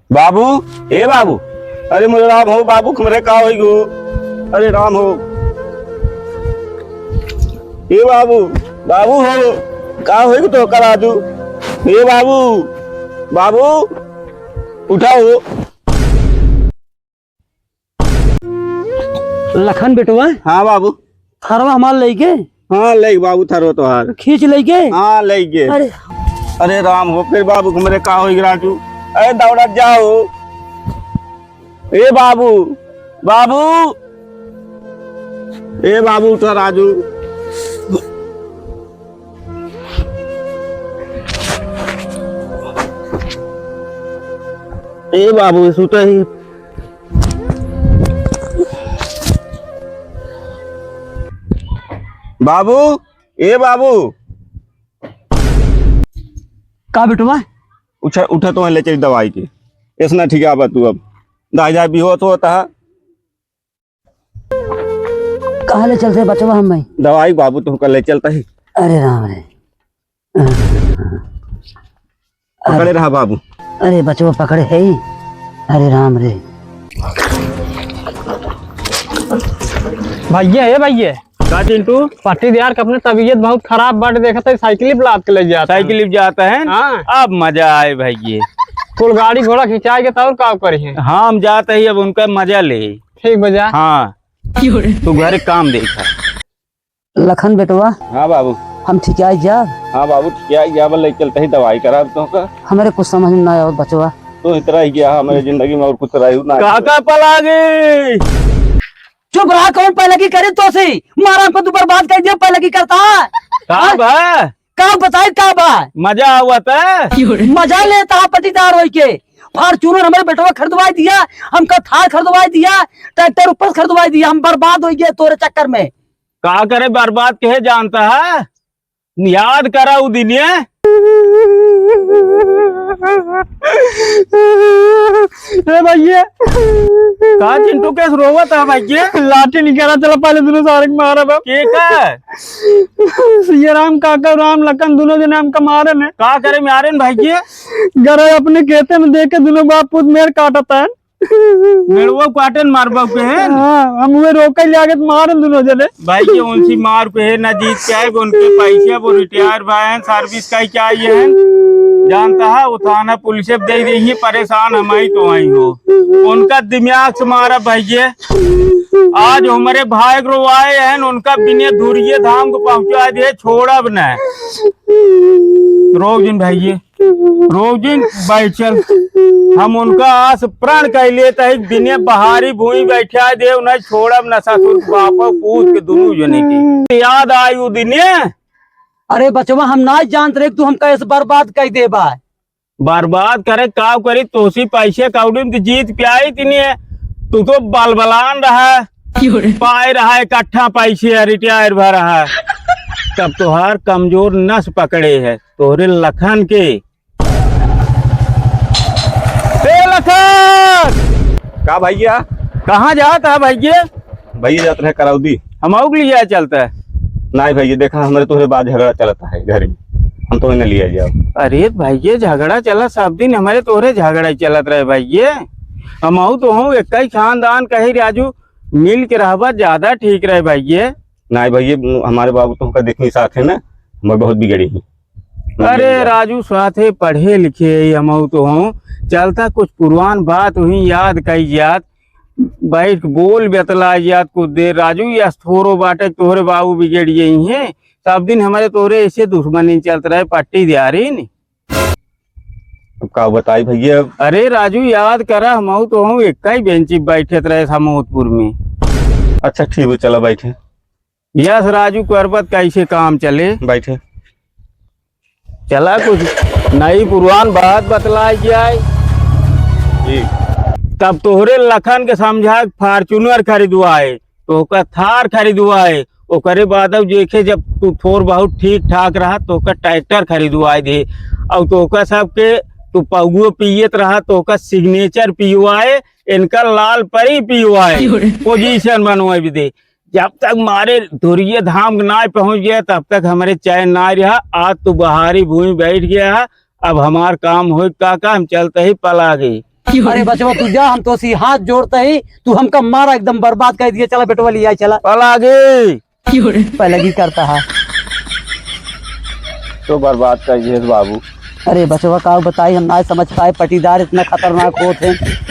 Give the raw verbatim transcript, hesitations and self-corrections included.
बाबू, ए बाबू, अरे मोरे राम हो बाबू, हमरे का होई गो? अरे राम हो, ए बाबू, बाबू हो, का होई गो तो का राजू? ए बाबू, बाबू, उठा हो। लखन बेटवा। हाँ बाबू। थरवा हमार लइके? हाँ, लइके बाबू, थरवा तोहार। खींच लइके? हाँ, लइके। अरे। अरे राम हो, फिर बाबू, हमरे का होई राजू? अरे दौड़त जाओ। ए बाबू, बाबू, ए बाबू, उठा राजू। ए बाबू, सुता ही। बाबू, ए बाबू। का बेटवा? उठा, उठा, तो ले चली दवाई के। ऐसा ना ठीक है, अब तू अब दाई दाई बेहोश होता है। कहाँ ले चलते बचवा हम भाई? दवाई बाबू तुमका ले चलता ही। अरे राम रे। पकड़े रहा बाबू। अरे बचवा पकड़े है ही। अरे राम रे। भैया, ए भैया। का चिंटू? पट्टीदार के अपने तबीयत बहुत खराब बाटे, देखत है साइकिल पे लाद के ले जाता है। साइकिल पे जाता है? हाँ। अब मजा आए भैया। कुल गाड़ी घोड़ा खिंचाए के तौर का करी है। हाँ, हम जाते ही अब उनका मजा ले। ठीक बा जा। हाँ। तू घरे काम देखा। लखन बेटवा। हाँ बाबू। हम ठिकाई जा। हाँ बाबू, ठिकाई जा, बस ले चलते ही दवाई करा तुमका। हमरे कुछ समझ में ना आवत बचवा। तू इतना ही गया, हमारे जिंदगी में और कुछ रही ना। काका पलागी। चुप रहा, कौन पलागी करे तो से? मारा हमको तू बर्बाद कर दिया, पलागी करता है। का हाँ? बा? का बताए का बा? मजा आवत है। मजा लेता है पट्टीदार होई के। Fortuner हमारे बेटवा खरीदवाई दिया, हमका थार खरीदवाई दिया, ट्रैक्टर ऊपर खरीदवाई दिया, हम बर्बाद हो गए तोरे चक्कर में। का करे बर्बाद कहे जानता है? याद करा उ दिन ये। ए भैया। का चिंटू कैस रोवत है भैया? लाठी निकाला, चला पहले दोनों सारे के मारा बाप। के का? ये राम काका, राम लखन दोनों जने हमका मारे ने। का करे मारे ने भैया? गरज अपने खेते में देखे दोनों बाप पूत मेड़ काटत है। मेड़वा काटे न मारबा के है। हाँ, हम उहे रोके ले आगे तो मारे दोनों जने। भाई के उनसी मार के है ना जीत के आए, उनके पैसे वो रिटायर भाई हैं, सर्विस का ही चाहिए है। जानता है वो थाना पुलिस अब दे दी है, परेशान हम ही तो आई हो। उनका दिमाग से मारा भाई ये। आज हमारे भाई को रोवाए हैं, उनका बिने धुरिये धाम को पहुँचा दे, छोड़ब न। रोक जिन भाई ये। रोजिन बाई चल, हम उनका आस प्रण कइ लेत है, एक दिने बहारी भूमि बैठा दे, उन्हें छोड़ब न ससुर बाप पूत के दुनू जने के। याद आई उ दिने। अरे बचवा, हम ना जानत रहे कि तू हमका ऐसे बर्बाद कइ देबा। बर्बाद करे का करी, तोसी पैसे कौड़ी में तो जीत प्याई तिने, तू तो बलबलान रहा, पाए रहा इकट्ठा पैसे, रिटायर भा रहा, तब तोहार कमजोर नस पकड़े है। तोहरे लखन के। ए लखन! का भैया? कहाँ जात है भैया? भैया जात रहे करौदी। हम आउक लिया चलता है। नहीं भैया, देखा हमरे तोहरे बाद झगड़ा चलता है घर में, हम तो न लिया जाओ। अरे भैया, झगड़ा चला सब दिन, हमरे तोहरे झगड़ा ही चलत रहे भैया। हम आऊ तो हूँ एक ही खानदान कही राजू, मिल के रहबा ज्यादा ठीक रहे भैया। नहीं भैया, हमारे बाबू तो हमका देखनी साथ है ना, हमारे बहुत बिगड़ी है। अरे राजू, साथे पढ़े लिखे ही हम तो हूँ, चलता कुछ पुरवान बात हुई याद कई याद, बैठ के बोल बतला याद कुछ देर। राजू, यस थोरो बाटे तोहरे बाबू बिगड़ गई हैं, सब दिन हमारे तोहरे ऐसे दुश्मनी चलत रहे, पट्टी दियारी नी। अब का बताई भैया? अरे राजू, याद करा, हम तो हूँ एक ही बेंच पे बैठे रहे समोदपुर में। अच्छा ठीक है, चला बैठे। यस राजू, करबत कैसे काम चले? बैठे। चला कुछ नई पुरान बात बतलाई जाए। जी। तब तोहरे लखन के समझा के Fortuner खरीदवाए, तोहका थार खरीदवाए, ओकरे बाद अब देखे जब तू थोर बहुत ठीक ठाक रहा, तोहका ट्रैक्टर खरीदवाए दे, और तोहका सबके तू पौगो पियत रहा, तोहका सिग्नेचर पियवाए, इनका लाल परी पियवाए, पोजीशन बनवाए भी दे। जब तक मारे धुरिये धाम के नाय पहुँच गया, तब तक हमरे चैन नाय रहा। आज तू बहारी भूमि बैठ गया है, अब हमार काम होई काका, हम चलते ही पलागी। अरे बचवा, तू जा, हम तोसी हाथ जोड़त ही, तू हमका मारा एकदम बर्बाद कर दिए। चला बेटवा, लिया चला। पलागी। पलागी करता है। तो बर्बाद कर दिए बाबू। अरे बचवा, का बताई, हम ना समझ पाए, पटीदार इतना खतरनाक होत हैं।